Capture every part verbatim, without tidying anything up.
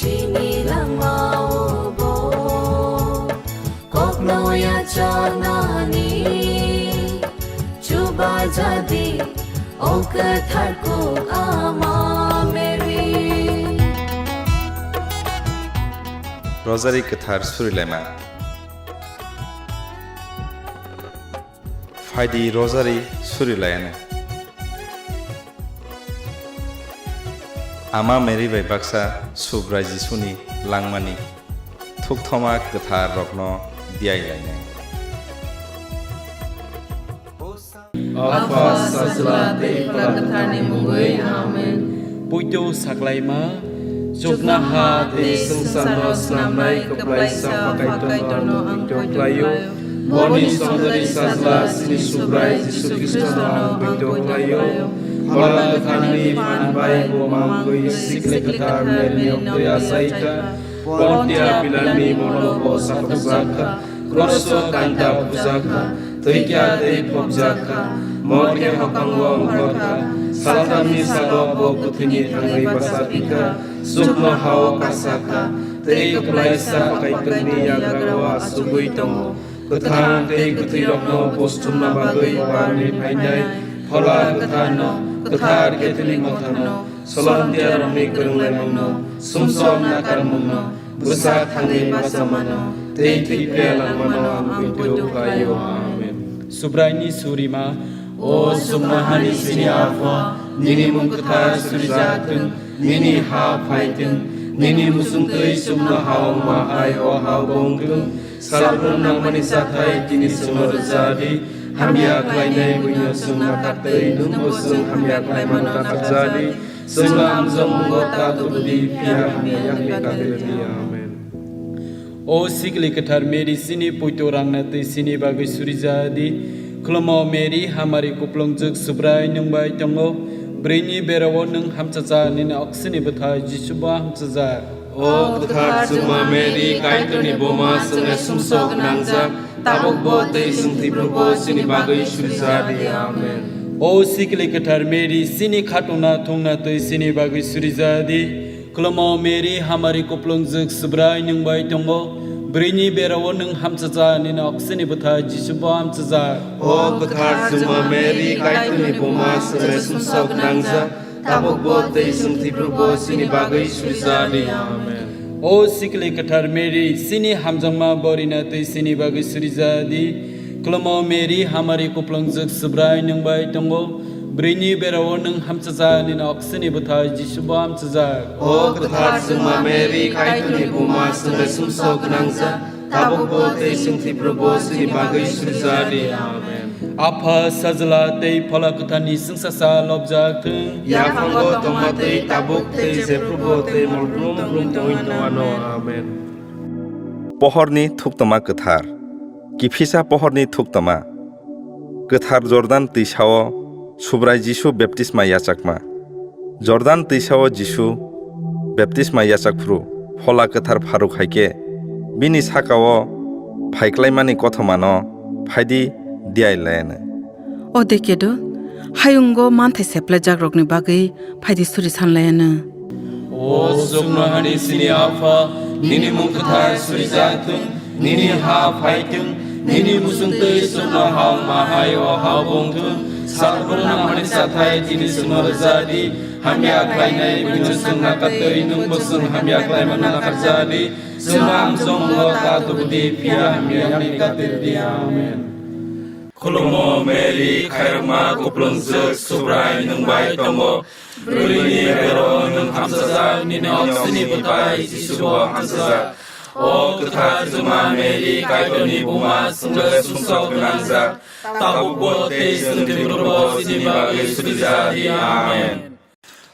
Bini langmao bo kokno yachanani chubajadi o kwthar kuk Ama Mary. Rosary kwthar surilaima. Phaidi rosary surilayano. Ama Mary bai baksa Subrai Jisuni langmani thukthoma kwthar rokno diyai lainai. Apha, Sajla tei Phola Kwtharni mungwi. Amen. Poito saklaima, chuknoha tei swngcharno snamnai kwplaisa Pha Kaitorno ang poito khlaio. Boni songdari Sajla chini Subrai Jisu Khristono ang poito khlaio. Phola Kwtharni phan bai bo mangwi sikli kwthar Maryni oktwi achai kha. Pontia Pilatni molo bo sakhokjak kha, kroso kanta bujak kha, thwikya tei phobjak kha, morke hokhango ongkhor kha, salthamni salo bo kwthwini thangwi bachaphi kha, chuknohao kasa kha, tei kwplaisa Kaitorni yagrao achugwi tongo. Kwthang tei kwthwirokno buchumna bagwi barni phainai Phola Kwtharno, kwthar Catholic Motharno, Solomtiarokni kwrwnglaimungno, sumsok nakarmungno, bwsa thangwi bachamano, tei thwi phiya langmano ang poito khlaio. Amen. Subraini surima. O chuknohani chini Apha, nini mung kwthar surijak thung, nini ha phai thung, nini muchungtwi chuknoha wngma hai o hao bo wng thung. Salbrumnangmani chathai tini chwngno rwja di, hamya khlainai buino chwng nakartwi, nwngbo chwng hamya khlaimano nakarja di. Chwngno amjokmungo ta tubu di, phiya hamya yakni kati rw di. Amen. O sikli kwthar Mary, chini poito rangna twi chini bagwi surija di. Khulumo Mary, hamari kuplungjwk Subrai nwng bai tongo. Bwrwini berao nwng hamchacha, nini oksini bwthai Jisubo hamchajak. O kwthar chwngma Mary, Kaitorni buma, chwngno sumsok gwnangjak, tabukbo tei chwng thwiphrubo chini bagwi surija di. Amen. O sikli kwthar Mary, chini khatungna thungna twi chini bagwi surija di. Khulumo Mary, hamari kuplungjwk Subrai nwng bai tongo. Bwrwini berao nwng hamchacha, nini oksini bwthai Jisubo hamchajak. O kwthar chwngma Mary, Kaitorni buma, chwngno sumsok gwnangjak, tabukbo tei chwng thwiphrubo chini bagwi surija di. Amen. O sikli kwthar Mary, chini hamjakma borina twi chini bagwi surija di. Khulumo Mary, hamari kuplungjwk Subrai nwng bai tongo. Bwrwini berao nwng hamchajak, nini oksini bwthai Jisubo hamchajak. O kwthar chwngma Mary, Kaitorni buma, chwngno sumsok gwnangjak, tabukbo tei chwng thwiphrubo chini bagwi surija di. Amen. Apha, Sajla tei Phola Kwtharni chwngsacha lobjak thung. Yaphango tongma twi tabuk tei jephrubo tei mol brum brum tongwi tongmano. Amen. Pohorni thuktoma kwthar. Kiphisa pohorni thuktoma. Kwthar Jordan twisao Subrai Jisu baptisma yachakma. Jordan twisao Jisu baptisma yachak phuru Phola Kwthar pharuk hai khe bini sakao phaiklaimani kothomano phaidi diai laiyano. O de kedo, hayungo manthai seplaijakrokni bagwi phaidi suri sanlaiyano. O chuknohani chini Apha, nini mung kwthar surijak thung, nini ha phai thung, nini muchungtwi chuknoha wngma hai o hao bo wng thung. Salbrumnangmani chathai tini chwngno rwja di, hamya khlainai buino chwng nakartwi, nwngbo chwng hamya khlaimano nakarja di. Chwngno amjokmungo ta tubu di, phiya hamya yakni kati rw di. Amen. Khulumo Mary, khairokma kuplungjwk Subrai nwng bai tongo. Bwrwini berao nwng hamchajak, nini oksini bwthai Jisubo hamchajak. O kwthar chwngma Mary, Kaitorni buma, chwngno sumsok gwnangjak, tabukbo tei chwng thwiphrubo chini bagwi surija di. Amen.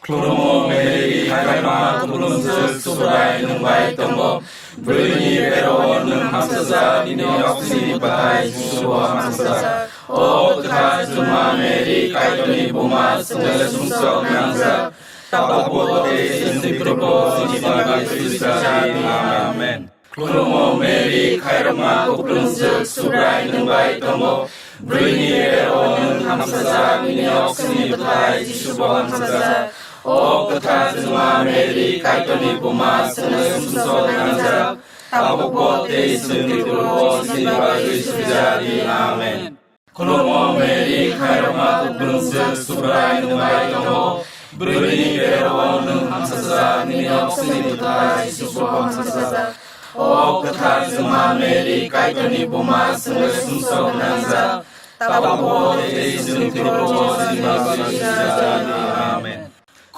Khulumo Mary, khairokma kuplungjwk Subrai nwng bai tongo. Bwrwini berao nwng hamchajak, nini oksini bwthai Jisubo hamchajak. O kwthar chwngma Mary, Kaitorni buma, chwngno sumsok gwnangjak, tabukbo tei chwng thwiphrubo chini bagwi surija di. Amen. Khulumo Mary, khairokma kuplungjwk Subrai nwng bai tongo. Bwrwini berao nwng hamchajak, nini oksini bwthai Jisubo hamchajak. O kwthar Juma Mary, Kaitorni buma, chwngno sumsok nangjak, tabukbo tei chwngni phurubo chini bagwi suijak di. Amen. Khulumo Mary, khairokma kuplungjwk, Subrai nwng bai tongo. Bwrwini berao nwng hamsajak, nini oksini bwtai Jisubo hamsajak. O kwthar Juma Mary, Kaitorni buma, chwngno sumsok nangjak, tabukbo tei chwngni phurubo chini bagwi suijak di. Amen.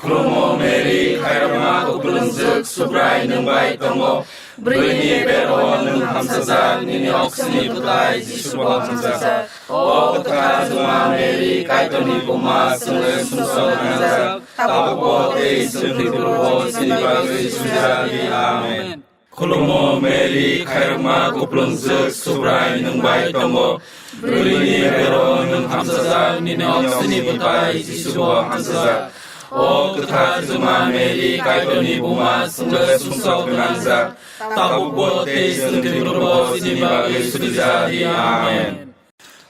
Khulumo Mary, khairokma kuplungjwk, Subrai nwng bai tongo. Bwrwini berao nwng hamsajak, nini oksini bwtai Jisubo hamsajak. O kwthar Juma Mary, Kaitorni buma, chwngno sumsok nangjak, tabukbo tei chwngni phurubo chini bagwi suijak di. Amen. Khulumo Mary, khairokma kuplungjwk, Subrai nwng bai tongo. Bwrwini berao nwng hamsajak, nini oksini bwtai Jisubo hamsajak. O kwthar Juma Mary, Kaitorni buma, chwngno sumsok nangjak, tabukbo tei chwngni phurubo chini bagwi suijak di. Amen.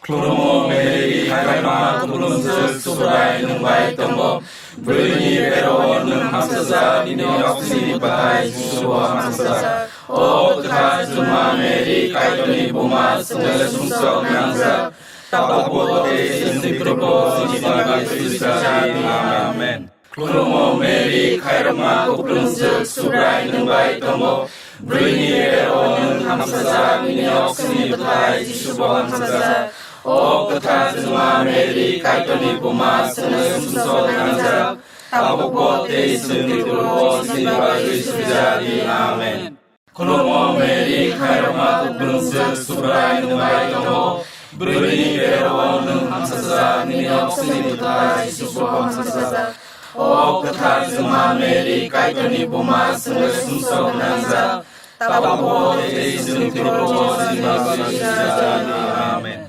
Khulumo Mary, khairokma kuplungjwk, Subrai nwng bai tongo. Bwrwini berao nwng hamsajak, nini oksini bwtai Jisubo hamsajak. O kwthar Juma Mary, Kaitorni buma, chwngno sumsok nangjak, tabukbo tei chwngni phurubo chini bagwi suijak di. Amen. Khulumo Mary, khairokma kuplungjwk, Subrai nwng bai tongo. Bwrwini berao nwng hamsajak, nini oksini bwtai Jisubo hamsajak. O kwthar Juma Mary, Kaitorni buma, chwngno sumsok nangjak, tabukbo tei chwngni phurubo chini bagwi suijak di. Amen. Khulumo Mary, khairokma kuplungjwk, Subrai nwng bai tongo. Bwrwini berao nwng hamsajak, nini oksini bwtai Jisubo hamsajak. O kwthar Juma Mary, Kaitorni buma, chwngno sumsok nangjak, tabukbo tei chwngni phurubo chini bagwi suijak di. Amen.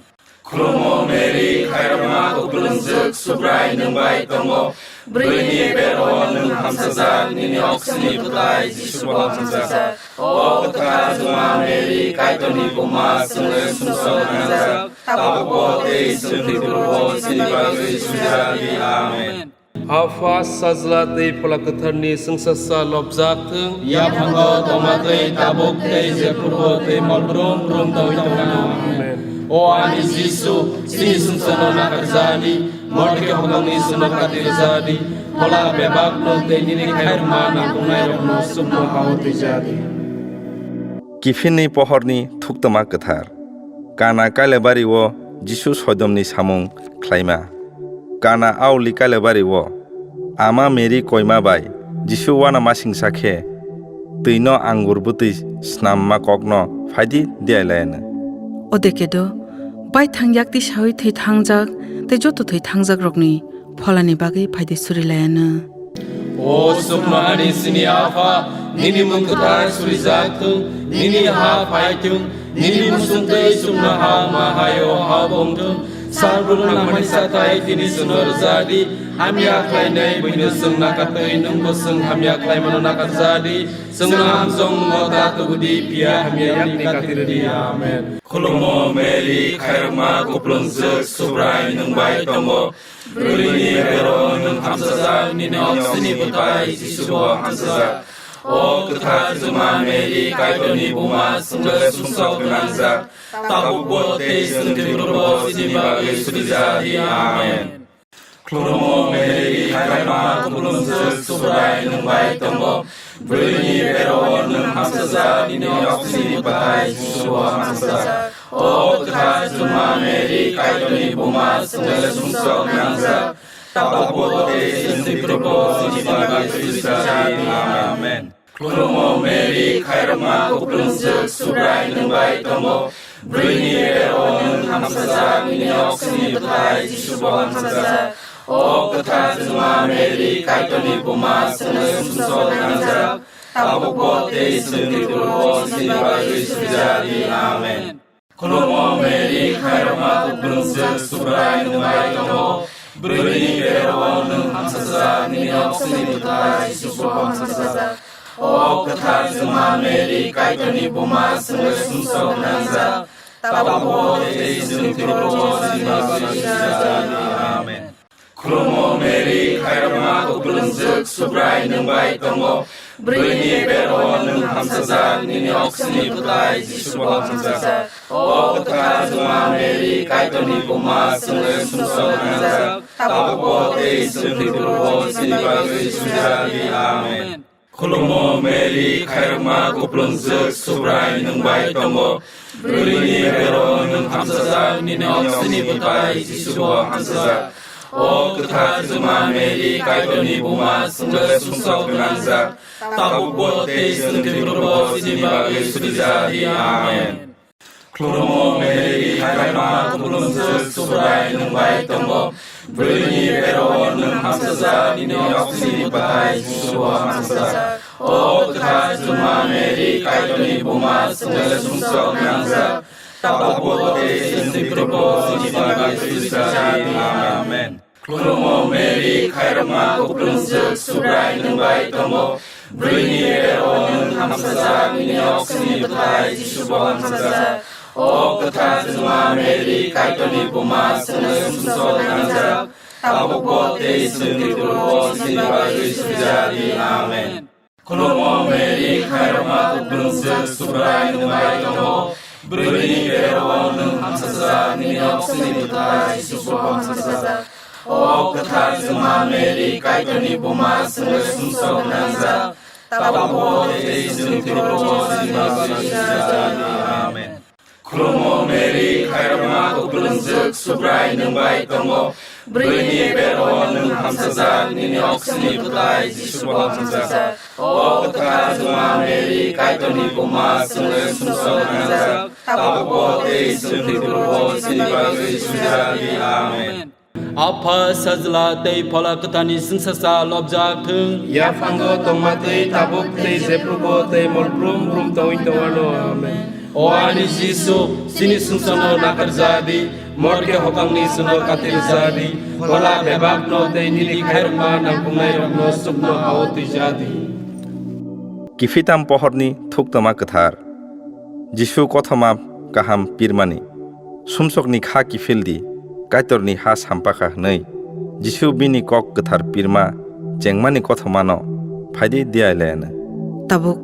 Khulumo Mary, khairokma kuplungjwk, Subrai nwng bai tongo. Bwrwini berao nwng hamsajak, nini oksini bwtai Jisubo hamsajak. O kwthar Juma Mary, Kaitorni buma, chwngno sumsok nangjak, tabukbo tei chwngni phurubo chini bagwi suijak di. Amen. Apha, Sajla tei Phola Kwtharni chwngsasa lobjak thung. Yaphango tongma tei tabuk tei jephrubo tei mol brum brum tongwi tongthung. Amen. O ani Jisu, chini sumsokno nakarjadi, morke hokongni sumno katirjadi, phola bebakno tei nini khairokma nangkuknairokno sumno hao twijadi. Kiphinni pohorni thuktwma kwthar. Kana Kailaibari-o Jisu soidomni samung khlaima. Kana auli Kailaibari-o ama Mary koima bai Jisu uanamasingcha khe twino angur bwtwi snamma kokno phaidi diyailaiano. Odeke do, baithang yakti saui thwi thangjak tei joto thwi thangjakrokni pholani bagwi phaidi suri laiano. O sukno ani chini Apha, nini mung kwthar surijak thung, nini ha phai thung, nini muchung twi sukno ha ma haio ha bong thung. Sal brumna mani satai tini chwngno rwja di, hamya khlainai buino chwng nakatwi, nwngbo chwng hamya khlaimano nakarja di. Chwngno hamjokmungo ta tubu di, phiya hamya yakni katirdi. Amen. Khulumo Mary, khairokma kuplungjwk, Subrai nwng bai tongo. Bwrwini berao nwng hamsajak, nini oksini bwtai Jisubo hamsajak. O kwthar Juma Mary, Kaitorni buma, chwngno sumsok gwnangjak, tabukbo tei chwngni phurubo chini bagwi surijak di. Amen. Khulumo Mary, khairokma kuplungjwk, Subrai nwng bai tongo. Bwrwini berao nwng hamsajak, nini oksini bwtai Jisubo hamsajak. O kwthar Juma Mary, Kaitorni buma, chwngno sumsok nangjak, tabukbo tei chwngni phurubo chini bagwi surijak di. Amen. Khulumo Mary, khairokma kuplungjwk, Subrai nwng bai tongo. Bwrwini berao nwng hamsajak, nini oksini bwtai Jisubo hamsajak. O kwthar Juma Mary, Kaitorni buma, chwngno sumsok nangjak, tabukbo tei chwngni phurubo chini bagwi surijak di. Amen. Khulumo Mary, khairokma kuplungjwk, Subrai nwng bai tongo. Bwrwini berao nwng hamsajak, nini oksini bwtai Jisubo hamsajak. O kwthar Juma Mary, Kaitorni buma, chwngno sumsok nangjak, tabukbo tei chwngni phurubo chini bagwi surijak di. Amen. Khulumo Mary, khairokma Kwplwngjwk Subrai nwng bai tongo. Bwrwini bero nwng hamsajak, nini oksini bwtai Jisu bo hamsajak. O kwthar Juma Mary, Kaitorni buma, chwngno sumsok nangjak, tabukbo tei chwng thwi phuru bo chini bagwi suijak di. Amen. Khulumo Mary, khairokma kwplwngjwk, Subrai nwng bai tongo. Bwrwini bero nwng hamsajak, nini oksini bwtai Jisu bo hamsajak. O kwthar Juma Mary, Kaitorni buma, chwngno sumsok nangjak, tabukbo tei chwng thwi phuru bo chini bagwi suijak di. Amen. Khulumo Mary, khairokma kwplwngjwk, Subrai nwng bai tongo. Bwrwini bero nwng hamsajak, nini oksini bwtai Jisu bo hamsajak. O kwthar Juma Mary, Kaitorni buma, chwngno sumsok nangjak, tabukbo tei chwng thwi phuru bo chini bagwi suijak di. Amen. Khulumo Mary, khairokma kwplwngjwk, Subrai nwng bai tongo. Bwrwini bero nwng hamsajak, nini oksini bwtai Jisu bo hamsajak. O kwthar Juma Mary, Kaitorni buma, chwngno sumsok nangjak, tabukbo tei chwng thwi phuru bo chini bagwi suijak di. Amen. Khulumo Mary, khairokma kwplwngjwk, Subrai nwng bai tongo. Bwrwini bero nwng hamsajak, nini oksini bwtai Jisu bo hamsajak. O kwthar Juma Mary, Kaitorni buma, chwngno sumsok nangjak, tabukbo tei chwng thwi phuru bo chini bagwi suijak di. Amen. Khulumo Mary, khairokma kwplwngjwk, Subrai nwng bai tongo. Bwrwini bero nwng hamsajak, nini oksini bwtai Jisu bo hamsajak. O kwthar Juma Mary, Kaitorni buma, chwngno sumsok nangjak, tabukbo tei chwng thwi phuru bo chini bagwi suijak di. Amen. Apha Sajla tei Phola Kwtharni chwngsacha lobjak thung. Yaphango tongma twi tabuk tei jephrubo tei mol brum brum tongwi tongwano. Amen. O ani Jisu, chini sumsokno nakarja di, morke hokongni chwngno katirja di, phola bebakno tei nini khairokma nangkuknairokno chukno ha-o twija di. Kiphiltam pohorni thuktwma kwthar. Jisu kothoma kaham pirmani. Sumsokni kha kiphil di, Kaitorni ha sampakha hwnwi. Jisu bini kok kwthar pirma chengmani kothomano phaidi diailaiano. Tabuk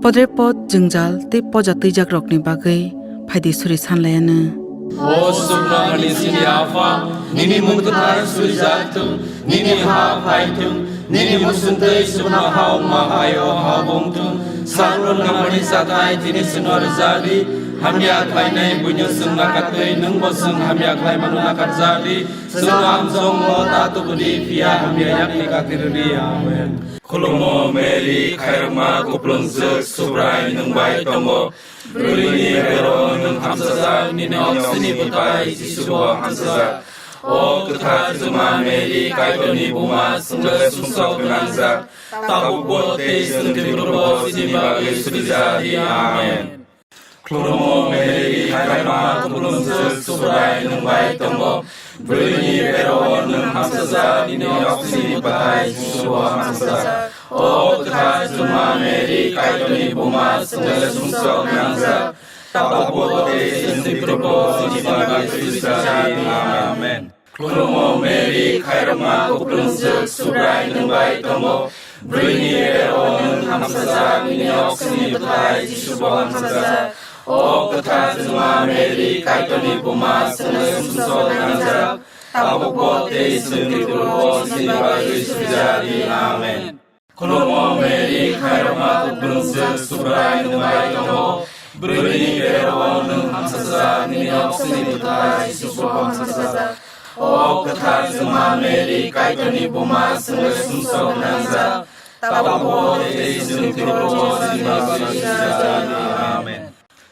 podre pod jwngjal tei poja twijakrokni bagwi phaidi suri sanlaiano. O sukno ani chini Apha, nini mung kwthar surijak thung, nini ha phai thung, nini muchung twi chukno ha wngma hai o ha wng thung. Sakno nangmani chathai tini chwngno rwja di, hamya khlainai buino chwng nakar twi nwngbo chwng hamya khlaimano nakar ja di. Chwngno amchongo ta tubu di, phiya hamya yakni kati rw di. Amen. Khulumo Mary, khairokma kwplwngjwk, Subrai nwng bai tongo. Bwrwini bero nwng hamsajak, nini oksini bwtai Jisu bo hamsajak. O kwthar Juma Mary, Kaitorni buma, chwngno sumsok gwnangjak, tabukbo tei chwng thwi phuru bo chini bagwi surijak di. Amen. Khulumo Mary, khairokma kwplwngjwk, Subrai nwng bai tongo. Bwrwini bero nwng hamsajak, nini oksini bwtai Jisu bo hamsajak. O kwthar Juma Mary, Kaitorni buma, chwngno sumsok nangjak, tabukbo tei chwng thwi phuru bo chini bagwi surijak di. Amen. Khulumo Mary, khairokma kwplwngjwk, Subrai nwng bai tongo. Bwrwini bero nwng hamsajak, nini oksini bwtai Jisu bo hamsajak. O kwthar Juma Mary, Kaitorni buma, chwngno sumsok nangjak, tabukbo tei chwng thwi phuru bo chini bagwi surijak di. Amen. Khulumo Mary, khairokma kwplwngjwk, Subrai nwng bai tongo. Bwrwini bero nwng hamsajak, nini oksini bwtai Jisu bo hamsajak. O kwthar Juma Mary, Kaitorni buma, chwngno sumsok nangjak, tabukbo tei chwng thwi phuru bo chini bagwi surijak di. Amen.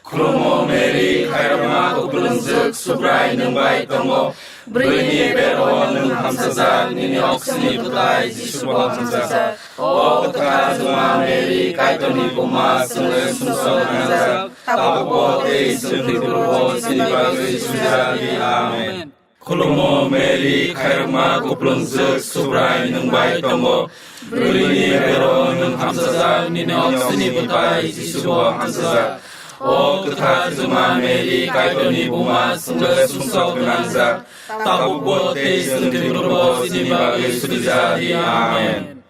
Khulumo Mary, khairokma kwplwngjwk, Subrai nwng bai tongo. Bwrwini bero nwng hamsajak, nini oksini bwtai Jisu bo hamsajak. O kwthar Juma Mary, Kaitorni buma, chwngno sumsok nangjak, tabukbo tei chwng thwi phuru bo chini bagwi surijak di. Amen. Khulumo Mary, khairokma kwplwngjwk, Subrai nwng bai tongo. Bwrwini bero nwng hamsajak, nini oksini bwtai Jisu bo hamsajak. O kwthar Juma Mary, Kaitorni buma, chwngno sumsok gwnangjak, tabukbo tei chwng thwiphrubo chini bagwi suri ja di. Amen.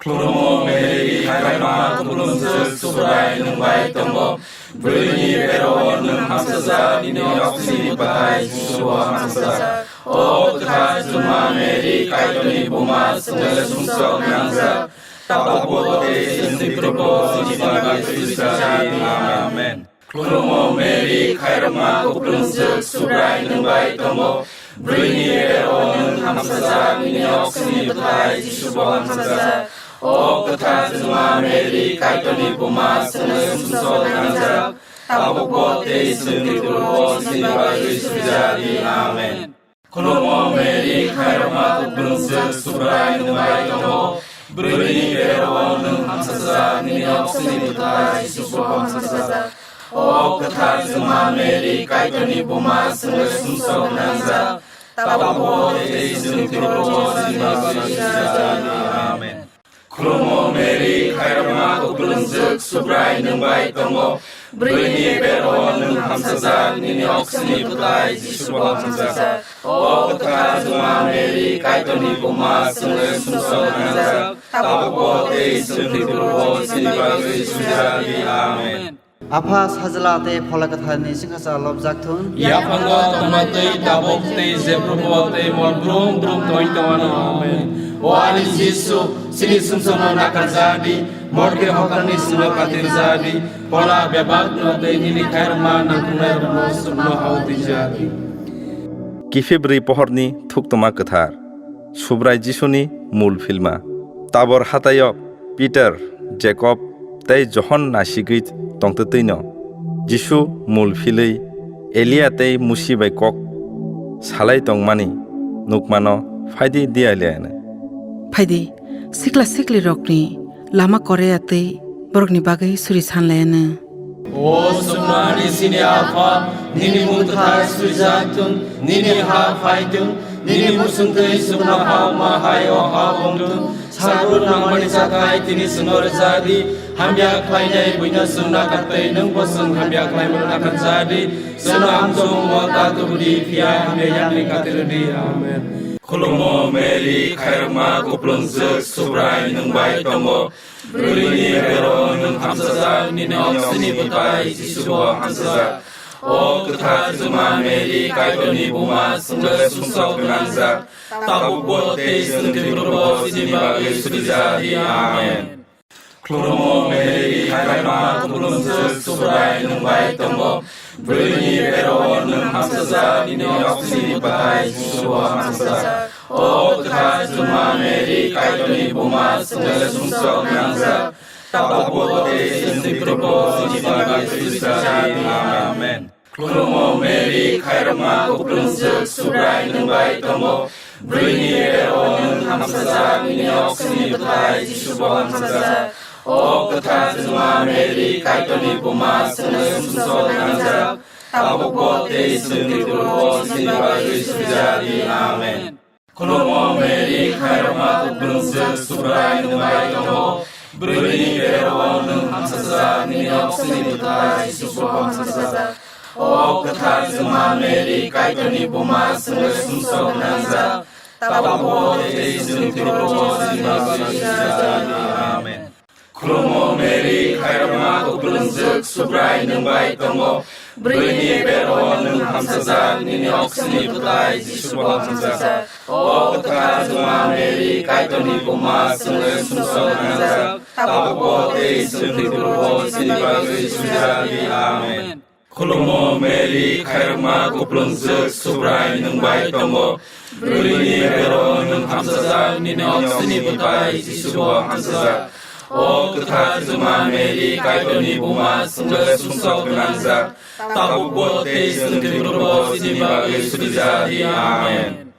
Khulumo Mary, khairokma kupulungjwk, Subrai nwng bai tongo. Bwrwini bero-o nwng hamsajak, nini oksini bwtai Jisubo hamsajak. O kwthar Juma Mary, Kaitorni buma, chwngno sumsok gwnangjak, tabukbo tei chwng thwiphrubo chini bagwi suri ja di. Amen. Khulumo Mary, khairokma kupulungjwk, Subrai nwng bai tongo. Bwrwini bero-o nwng hamsajak, nini oksini bwtai Jisubo hamsajak. O kwthar Juma Mary, Kaitorni buma, chwngno sumsok gwnangjak, tabukbo tei chwng thwiphrubo chini bagwi suri ja di. Amen. Khulumo Mary, khairokma kupulungjwk, Subrai nwng bai tongo. Bwrwini bero-o nwng hamsajak, nini oksini bwtai Jisubo hamsajak. O kwthar Juma Mary, Kaitorni buma, chwngno sumsok gwnangjak, tabukbo tei chwng thwiphrubo chini bagwi suri ja di. Amen. Khulumo Mary, khairokma kupulungjwk, Subrai nwng bai tongo. Bwrwini bero-o nwng hamsajak, nini oksini bwtai Jisubo hamsajak. O kwthar Juma Mary, Kaitorni buma, chwngno sumsok gwnangjak, tabukbo tei chwng thwiphrubo chini bagwi suri ja di. Amen. Apha, Sajla tei Phola Kwtharni chwngsacha lobjak thun. Yaphango tongma twi tabuk tei jephrubo tei mol brum brum tongwi tongmano. Amen. O ani Jisu, chini sumsokno nakarja di, morke hokrani sino katirja di, phola bebakno tei nini khairokma nangkuknairokno chukno hao twija di. Kiphilbrwi pohorni thuktwma kwthar. Subrai Jisuni mul philma. Tabor hataio Peter, Jakob tei Johon nasigwi tongtwtwino Jisu mul philwi Elia tei Musi bai kok salai tongmani nukmano, phaidi dialiano. Phaidi, sikla siklirokni lama korea tei borokni bagwi suri sanlaiano. O chwngno ani chini Apha, nini mung kwthar suijak thung, nini ha phai thung, nini muchung twi chwngno ha wngma hai o ha wng thung. Salbrum nangmani chakhai tini chwngno rwja di, hamya khlainai buino chwng nakar twi nwngbo chwng hamya khlaimano nakarja di. Chwngno amchong wngmo ta tubu di, phiya hamya yakni katirwi di. Amen. Khulumo Mary, khairokma kupulungjwk, Subrai nwng bai tongo. Bwrwini bero-o nwng hamsajak, nini oksini bwtai Jisubo hamsajak. O kwthar Juma Mary, Kaitorni buma, chwngno sumsok gwnangjak, tabukbo tei chwng thwiphrubo chini bagwi suri ja di. Amen. Khulumo Mary, khairokma kupulungjwk, Subrai nwng bai tongo. Bwrwini bero-o nwng hamsajak, nini oksini bwtai Jisubo hamsajak. O kwthar Juma Mary, Kaitorni buma, chwngno sumsok gwnangjak, tabukbo tei chwng thwiphrubo chini bagwi suri ja di. Amen. Khulumo Mary, khairokma kupulungjwk, Subrai nwng bai tongo. Bwrwini bero-o nwng hamsajak, nini oksini bwtai Jisubo hamsajak. O kwthar Juma Mary, Kaitorni buma, chwngno sumsok gwnangjak, tabukbo tei chwng thwiphrubo chini bagwi suri ja di. Amen. Khulumo Mary, khairokma kupulungjwk, Subrai nwng bai tongo. Bwrwini bero-o nwng hamsajak, nini oksini bwtai Jisubo hamsajak. O kwthar Juma Mary, Kaitorni buma, chwngno sumsok gwnangjak, tabukbo tei chwng thwiphrubo chini bagwi suri ja di. Amen. Khulumo Mary, khairokma kupulungjwk, Subrai nwng bai tongo. Bwrwini bero-o nwng hamsajak, nini oksini bwtai Jisubo hamsajak. O kwthar Juma Mary, Kaitorni buma, chwngno sumsok gwnangjak, tabukbo tei chwng thwiphrubo chini bagwi suri ja di. Amen. Khulumo Mary, khairokma kupulungjwk, Subrai nwng bai tongo. Bwrwini bero-o nwng hamsajak, nini oksini bwtai Jisubo hamsajak. O kwthar Juma Mary, Kaitorni buma, chwngno sumsok gwnangjak, tabukbo tei chwng thwiphrubo chini bagwi suri ja di. Amen.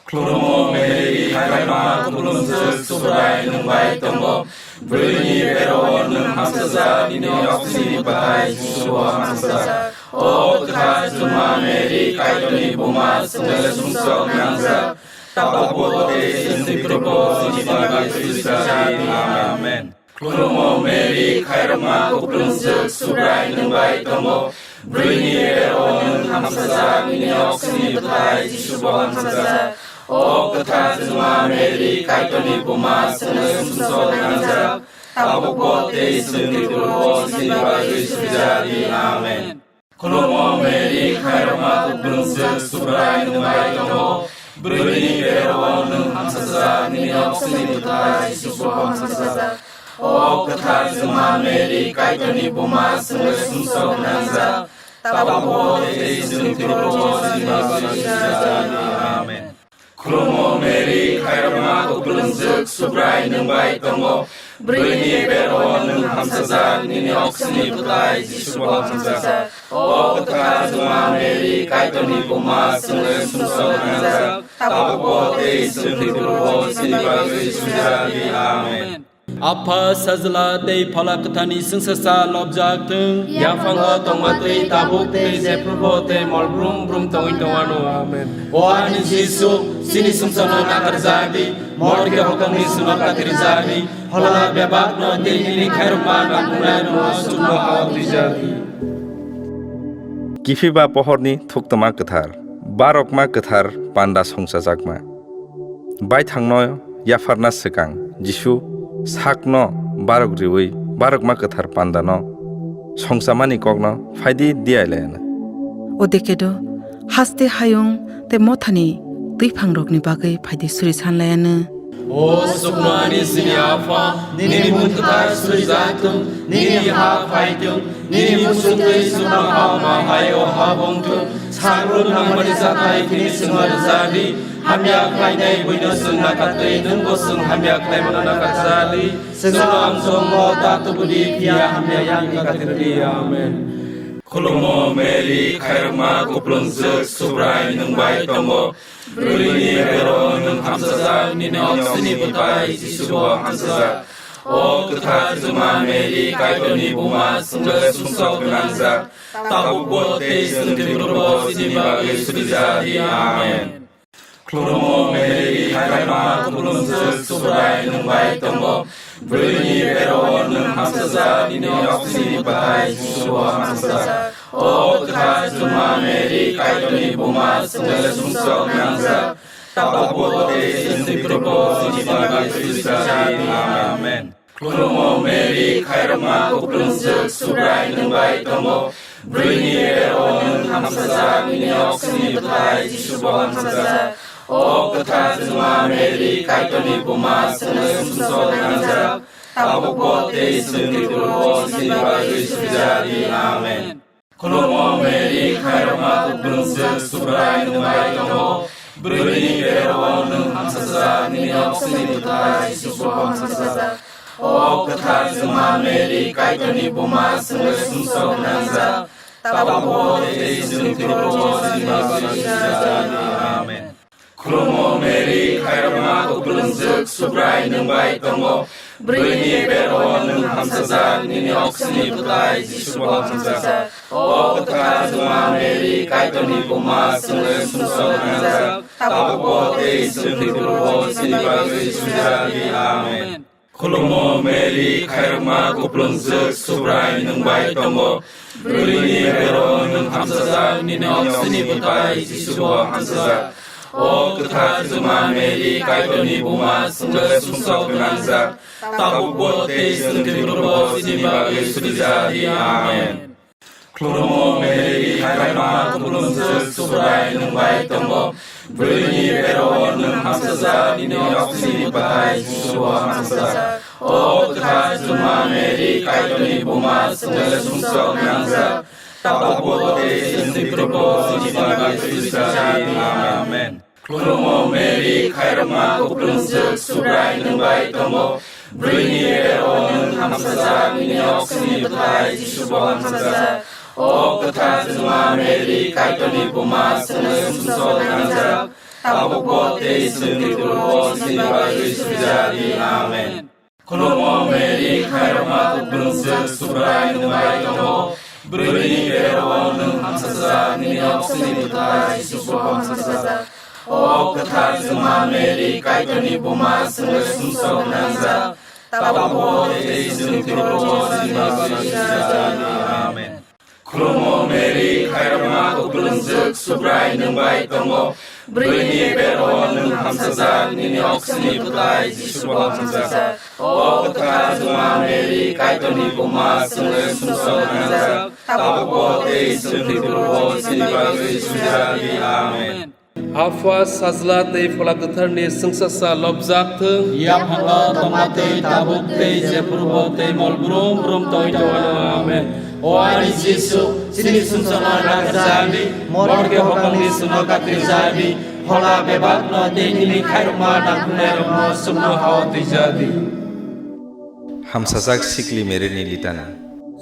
Khulumo Mary, khairokma kupulungjwk, Subrai nwng bai tongo. Bwrwini bero-o nwng hamsajak, nini oksini bwtai Jisubo hamsajak. O kwthar Juma Mary, Kaitorni buma, chwngno sumsok gwnangjak, tabukbo tei chwng thwiphrubo chini bagwi suri ja di. Amen. Khulumo Mary, khairokma kuplungjwk, Subrai nwng bai tongo. Bwrwini bero nwng hamsajak, nini oksini bwthai Jisu bo hamsajak. O kwthar Juma Mary, Kaitorni buma, chwngno sumsok nangjak, tabukbo tei chwngni kurugo chini bagwi suri di. Amen. Khulumo Mary, khairokma kuplungjwk, Subrai nwng bai tongo. Bwrwini bero nwng hamsajak, nini oksini bwthai Jisu bo hamsajak. O kwthar Juma Mary, Kaitorni buma, chwngno sumsok nangjak, tabukbo tei chwngni kurugo chini bagwi suri di. Amen. Khulumo Mary, khairokma kuplungjwk, Subrai nwng bai tongo. Bwrwini bero nwng hamsajak, nini oksini bwthai Jisu bo hamsajak. O kwthar Juma Mary, Kaitorni buma, chwngno sumsok nangjak, tabukbo tei chwngni kurugo chini bagwi suri di. Amen. Apha, Sajla tei Phola Kwtharni chwngsacha lobjak thung. Yaphango tongma twi tabuk tei jephrubo tei mol brum brum tongwi tongwano. Amen. O ani Jisu, chini sumsokno nakarjak di, morke hokomni sumok katirjak di, phola bebakno tei nini khairokma nangkuknairokno chukno hao twijak di. Kiphiba pohorni thuktwma kwthar, barokma kwthar panda songchajakma. Baithangno yapharna swkang Jisu sakno barok riwi barokma kwthar pandano songchamani kokno phaidi diyailaiano. Odekedo haste hayung tei mothani twiphangrokni bagwi phaidi suri sanlaiano. O sukno ani sini Apha, nini mung kwthar suri jatung, nini ha phaitung, nini musuk twi sukno ha ma hayo ha bongtung, sagrun nangmani jathai kini singma rwjadi, hamya khlainai buino sung nakatwi, nungbo sung hamya khlaimano nakatjadi, sungno amsongo ta tubudi phiya hamya yang katirdi. Amen. Khulumo Mary, khairokma kuplungjwk, Subrai nwng bai tongo. Bwrwini bero nwng hamsajak, nini oksini bwthai Jisu bo hamsajak. O kwthar Juma Mary, Kaitorni buma, chwngno sumsok gwnangjak, tabukbo tei chwngni kurugo chini bagwi suri di. Amen. Khulumo Mary, khairokma kuplungjwk, Subrai nwng bai tongo. Bwrwini bero nwng hamsajak, nini oksini bwthai Jisu bo hamsajak. O kwthar Juma Mary, Kaitorni buma, chwngno sumsok nangjak, tabukbo tei chwngni kurugo chini bagwi suri di. Amen. Khulumo Mary, khairokma kuplungjwk, Subrai nwng bai tongo. Bwrwini bero nwng hamsajak, nini oksini bwthai Jisu bo hamsajak. O kwthar Juma Mary, Kaitorni buma, chwngno sumsok nangjak, tabukbo tei chwngni kurugo chini bagwi suri di. Amen. Khulumo Mary, khairokma kuplungjwk, Subrai nwng bai tongo. Bwrwini bero nwng hamsajak, nini oksini bwthai Jisu bo hamsajak. O kwthar Juma Mary, Kaitorni buma, chwngno sumsok nangjak, tabukbo tei chwngni kurugo chini bagwi suri di. Amen. Khulumo Mary, khairokma kuplungjwk, Subrai nwng bai tongo. Bwrwini bero nwng hamsajak, nini oksini bwthai Jisu bo hamsajak. O kwthar Juma Mary, Kaitorni buma, chwngno sumsok nangjak, tabukbo tei chwngni kurugo chini bagwi suri di. Amen. Khulumo Mary, khairokma kuplungjwk, Subrai nwng bai tongo. Bwrwini bero nwng hamsajak, nini oksini bwthai Jisu bo hamsajak. O kwthar Juma Mary, Kaitorni buma, chwngno sumsok gwnangjak, tabukbo tei chwngni kurugo chini bagwi suri di. Amen. Khulumo Mary, khairokma kuplungjwk, Subrai nwng bai tongo. Bwrwini bero nwng hamsajak, nini oksini bwthai Jisu bo hamsajak. O kwthar Juma Mary, Kaitorni buma, chwngno sumsok nangjak, tabukbo tei chwngni kurugo chini bagwi suri di. Amen. Khulumo Mary, khairokma kuplungjwk, Subrai nwng bai tongo. Bwrwini bero nwng hamsajak, nini oksini bwthai Jisu bo hamsajak. O kwthar Juma Mary, Kaitorni buma, chwngno sumsok nangjak, tabukbo tei chwngni kurugo chini bagwi suri di. Amen. Khulumo Mary, khairokma kuplungjwk, Subrai nwng bai tongo. Bwrwini bero nwng hamsajak, nini oksini bwthai Jisu bo hamsajak. O kwthar Juma Mary, Kaitorni buma, chwngno sumsok nangjak, Tabukbo tei chwng thwiphurubo chini bagwi sujadi. Amen. Khulumo Mary, khairokma kwplwngjwk, Subrai nwng bai tongo. Bwrwini bero nwng hamsajak, nini oksini bwtai Jisubo hamsajak. O kwthar Juma Mary, Kaitorni buma, chwngno sumsok nangjak, tabukbo tei chwng thwiphurubo chini bagwi sujadi. Amen. Apha, Sajla tei Phola Kwtharni chwngsasa lobjak thung. Yaphango tongma tei tabuk tei jephurubo tei mol brum brum tongwi tongwano. Amen. O ani Jisu, chini sumsokno nakarjadi, morke hokangni sumno katirjadi, phola bebakno tei nini khairokma nangkuknairokno sumno hao twijadi. Hamsajak sikli Mary ni litana.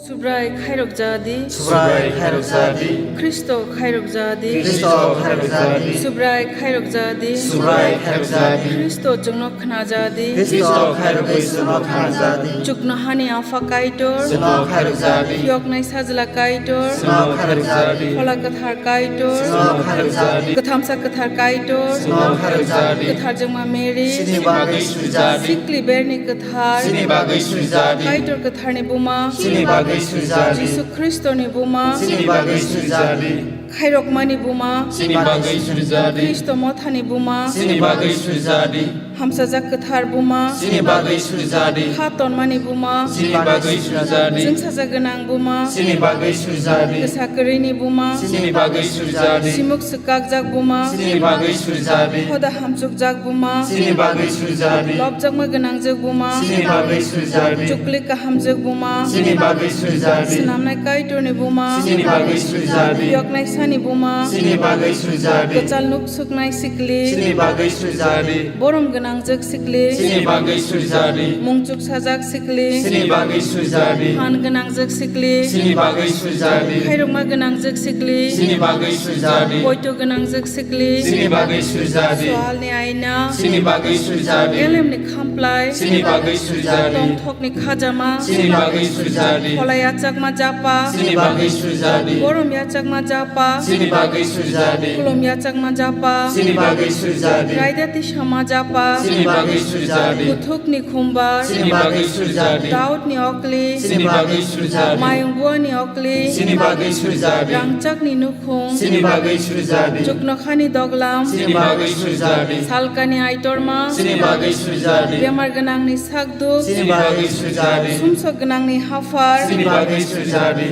Subrai khairok jadi. Subrai khairok jadi. Khristo khairok jadi. Khristo khairok jadi. Subrai khairok jadi. Subrai khairok jadi. Khristo chwngno khna jadi. Khristo khairokwi chwngno khna jadi. Chuknohani Apha Kaitor. Chwngno khairok jadi. Phiyoknai Sajla Kaitor. Chwngno khairok jadi. Phola Kwthar Kaitor. Chwngno khairok jadi. Kwthamsa Kwthar Kaitor. Chwngno khairok jadi. Kwthar Juma Mary. Chini bagwi sujadi. Sikli Berni Kwthar. Chini bagwi sujadi. Kaitor Kwtharni Buma. Chini bagwi sujadi. Jisu Khristoni Buma. Chini bagwi sujadi. Khairokmani Buma. Chini bagwi sujadi. Khristo Mothani Buma. Chini bagwi sujadi. Hamsajak Kwthar Buma. Chini bagwi sujadi. Kha tonmani Buma. Chini bagwi sujadi. Chwngsajak gwnang Buma. Chini bagwi sujadi. Kwsa kwrwini Buma. Chini bagwi sujadi. Simuk swkakjak Buma. Chini bagwi sujadi. Hoda hamchukjak Buma. Chini bagwi sujadi. Lobjakma gwnangjak Buma. Chini bagwi sujadi. Chukli kahamjak Buma. Chini bagwi sujadi. Swnamnai Kaitorni Buma. Chini bagwi sujadi. Phiyoknai Sani Buma. Chini bagwi sujadi. Kwchal nuk suknai Sikli. Chini bagwi sujadi. Borom gwnangjak Sikli. Chini bagwi sujadi. Mungchuk sajak Sikli. Chini bagwi sujadi. Phan gwnangjak Sikli. Chini bagwi sujadi. Khairokma gwnangjak Sikli. Chini bagwi sujadi. Poito gwnangjak Sikli. Chini bagwi sujadi. Swalni Aina. Chini bagwi sujadi. Elemni Khamplai. Chini bagwi sujadi. Tongthokni Khajama. Chini bagwi sujadi. Phola yachakma Japa. Chini bagwi sujadi. Borom yachakma Japa. Chini bagwi sujadi. Khulum yachakma Japa. Chini bagwi sujadi. Raida tisama Japa. Chini bagwi sujadi. Kuthukni Khumbar. Chini bagwi sujadi. Daudni Okli. Chini bagwi sujadi. Mayung Buani Okli. Chini bagwi sujadi. Rangchakni Nukhung. Chini bagwi sujadi. Chuknokhani Doglam. Chini bagwi sujadi. Salkani Aitorma. Chini bagwi sujadi. Bemar gwnangni Sakduk. Chini bagwi sujadi. Sumsok gwnangni Haphar. Chini bagwi sujadi.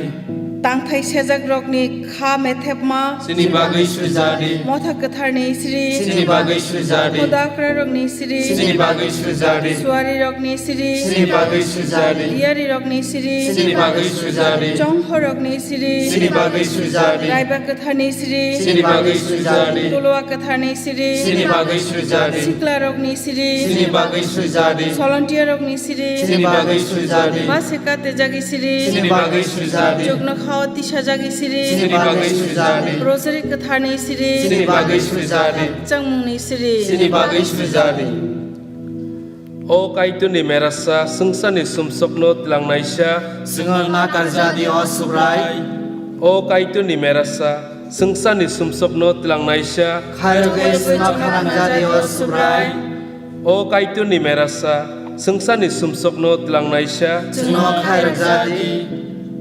Tangthai sejakrokni kha methepma. Chini bagwi sujadi. Motha kwtharni sri. Chini bagwi sujadi. Hoda akrarokni sri. Chini bagwi sujadi. Suarirokni sri. Chini bagwi sujadi. Diyarirokni sri. Chini bagwi sujadi. Chonghorokni sri. Chini bagwi sujadi. Raiba kwtharni sri. Chini bagwi sujadi. Tolowa kwtharni sri. Chini bagwi sujadi. Siklarokni sri. Chini bagwi sujadi. Solontiarokni sri. Chini bagwi sujadi. Base katejagi sri. Chini bagwi sujadi. Chukno khao tisajagi sri. Chini bagwi sujadi. Rosary kwtharni sri. Chini bagwi sujadi. Changmungni sri. Chini bagwi sujadi. O Kaitorni merasa, swngcharni sumsokno twlangnaisa. Chwngno nakarjadi, o Subrai. O Kaitorni merasa, swngcharni sumsokno twlangnaisa. Khairogwi chwngno khanangjadi, o Subrai. O Kaitorni merasa, swngcharni sumsokno twlangnaisa. Chwngno khairokjadi.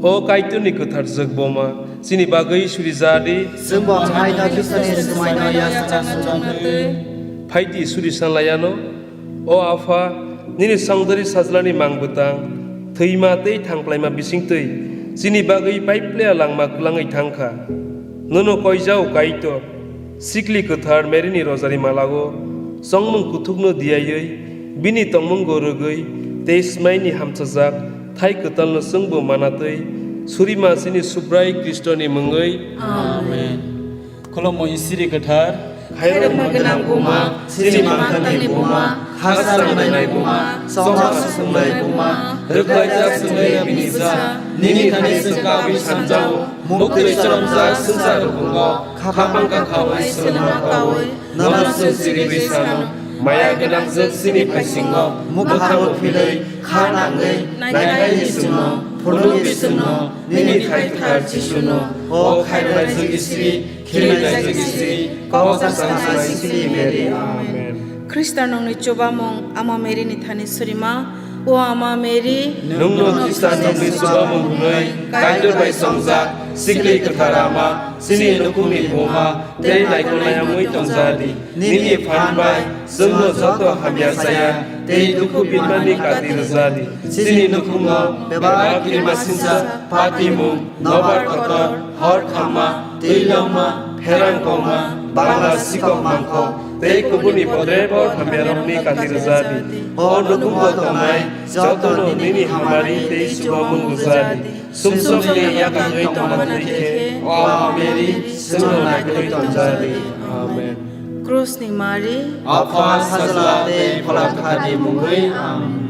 O Kaitorni kwthar jwk boma, chini bagwi surijadi. Chwngbo haino Khristoni swmaino yachakna chuknatwi. Phaidi suri sanlayano. O Apha, nini sangdari sajlani mang bwtang, thwima tei thangplaima bisingtwi chini bagwi paiplea langma kwlangwi thangkha. Nono koijao Kaitor, sikli kwthar Maryni rosari malao chongmung kuthukno diyaiwi, bini tongmungo rwgwi tei smaini hamchajak thai kwtalno chwngbo manatwi, surima chini Subrai Khristoni mungwi. Amen. Khulumo Isiri kwthar. Khairokma gwnang buma, chini mangthani buma, khasa rwnainai buma, chongma susungnai buma, rwkhlaijak chwngwi bini bwsa, nini thani chwng kabwi sanjao, muktwi choromjak swngchar rukungo, khapang kakhawi swlwngma kawi, nono chwng chiriwi sano, maya gwnangjwk chini phaisingo, mwkhango philwi, kha nangwi, naikhaini chwngno, phunukni chwngno, nini thai kwthar Jisuno, o khairoknaijwk Isiri, Khirinaijwk Isiri, kok chasaknai Sikli Mary. Amen. Khristanongni chubamung Ama Maryni thani surima, O Ama Mary, nwngno Khristanokni chubamung hwnwi Kaitor bai chongjak sikli kwthar Ama, chini nukhungni buma tei naikolnai wngwi tongja di. Nini phan bai chwngno joto hamya chaya tei dukhu binmani kati rwja di. Chini nukhungo bebak kirimasingcha, patimung, nobar kotor, hor khamma, twi longma, pherang kongma, bangla sikok mangkok tei kubuni bodrebo hamyarokni kati rwja di. O nukhungo tongnai jotono nini hamari tei chubamung rwja di. Sumsokni yakangwi tongma twi khe, o Ama Mary, chwngno naikolwi tongja di. Amen. Krusni Mari, Apha, Sajla tei Phola Kwtharni mungwi. Amen.